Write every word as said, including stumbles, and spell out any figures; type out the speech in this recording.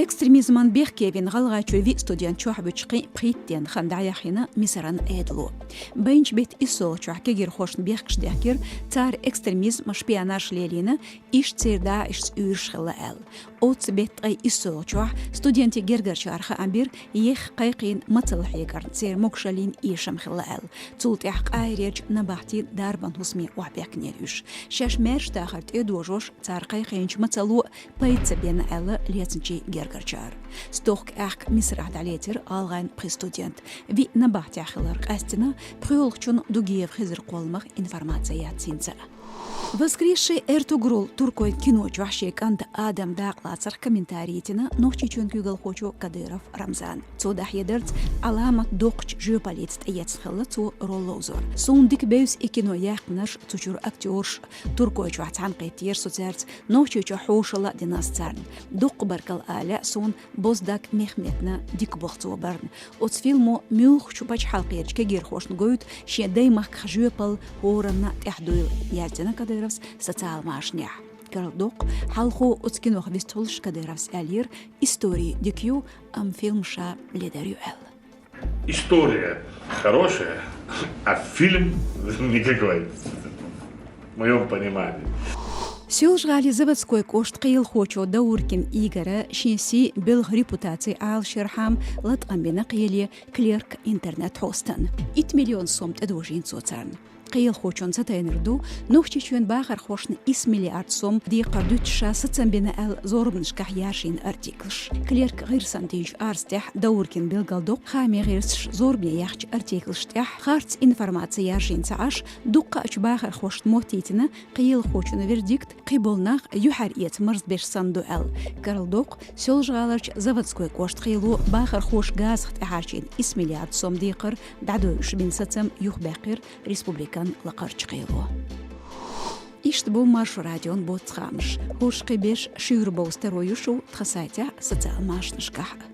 Экстремизман бехке вина ГӀалгӀайчуьра виъ студент чохь буьтуш кхин а пхийтта ден хан дӀаяхйина Мисаран Ӏедало. Байначу беттан иссалгӀачохь кегийрхошна бехкаш дехкира, цара экстремизм, шпионаж лелийна, иштта церан ДАИШца уьйраш хилла аьлла. Оццу беттан ткъе иссалгӀачохь студентийн гергарчара хаам бира, еххе кхайкхийна мацалла хьегарна, церан могушаллина эшам хилла аьлла. Цул тӀаьхьа къахьегӀерчу набахтийн дарбан хӀусаме охьабаьхкинера уьш. Шаьш маьрша дахар тӀедожош, цара кхайкхийначу мацалло пайда ца бина аьлла лецначийн гергарчара. Стохка аьхка Мисарахь дӀалецира гӀалгӀайн пхи студент. Виъ набахтехь хилар къаьстина пхоьалгӀачун Дугиев Хизран кхолламах информаци яц хӀинца а. «Воскресший Эртугрул» туркойн кино чохь шен кӀанта Адама дакъалацарх комментари йитина Нохчийчоьнан куьйгалхочо Кадыров Рамзана. Цо дӀахьедарца, Ӏаламат доккхачу жоьпаллица тӀеэцна хилла цо роль ловзор. Суна дика бевза и кино яьккхинарш, цу чуьра актёрш. Туркойчохь цхьаьнакхеттера со цаьрца, Нохчийчохь хьошалла а дина ас царна. Дуккха баркалла а лаьа суна Боздак Мехметна, дика боху цо барна. Оцу фильмо муьлххачу пачхьалкхерчу кегийрхошна гойту шен даймахках жоьпалла хӀоранна а тӀаьхьадуйла, яздина Кадыровс социал машанехь. Карладоккху, хьалхо оцу кинох вистхуьлуш Кадыровс аьллера, истори дика ю, амма фильм ша ледар ю аьлла. История хорошая, а фильм никакой, в моём понимании. Соьлжа-ГӀалин Заводской кӀоштан кхелахочо Дауркин Игора шен сий, белхан репутаци Ӏалашъярхьама латкъам бина кхеле «Клерк» интернет-хьостана. Итт миллион сом тӀедожийна цо царна. Кхелахочунна ца тайнар ду Нохчийчоьнан бахархошна исс миллиард сом декхар дуьтуш ша сацам бина аьлла зорбанашкахь яржийна артиклаш. «Клерк» гӀирсана динчу арз тӀехь Дауркина билгалдоккху хаамийн гӀирсаша зорбане яьхначу артиклаш тӀехь харц информаци яржийна ца Ӏаш, дуккхачу бахархошна моттийтина кхелахочун вердикт кхин болу нах юьхьар эца марзбеш санна ду аьлла. Карладоккху, Соьлжа-ГӀаларчу Заводской кӀоштан кхело бахархоша газах тӀехьарчийна исс миллиард сом декхар дӀадойуш бина сацам юхабаьккхира республикан лакхарчу кхело. Иштта бу Маршо радион боццу хаамаш. ХӀорш кхин берш шуьйра бовза таро ю шун тхан сайтехь а, социал машанашкахь а.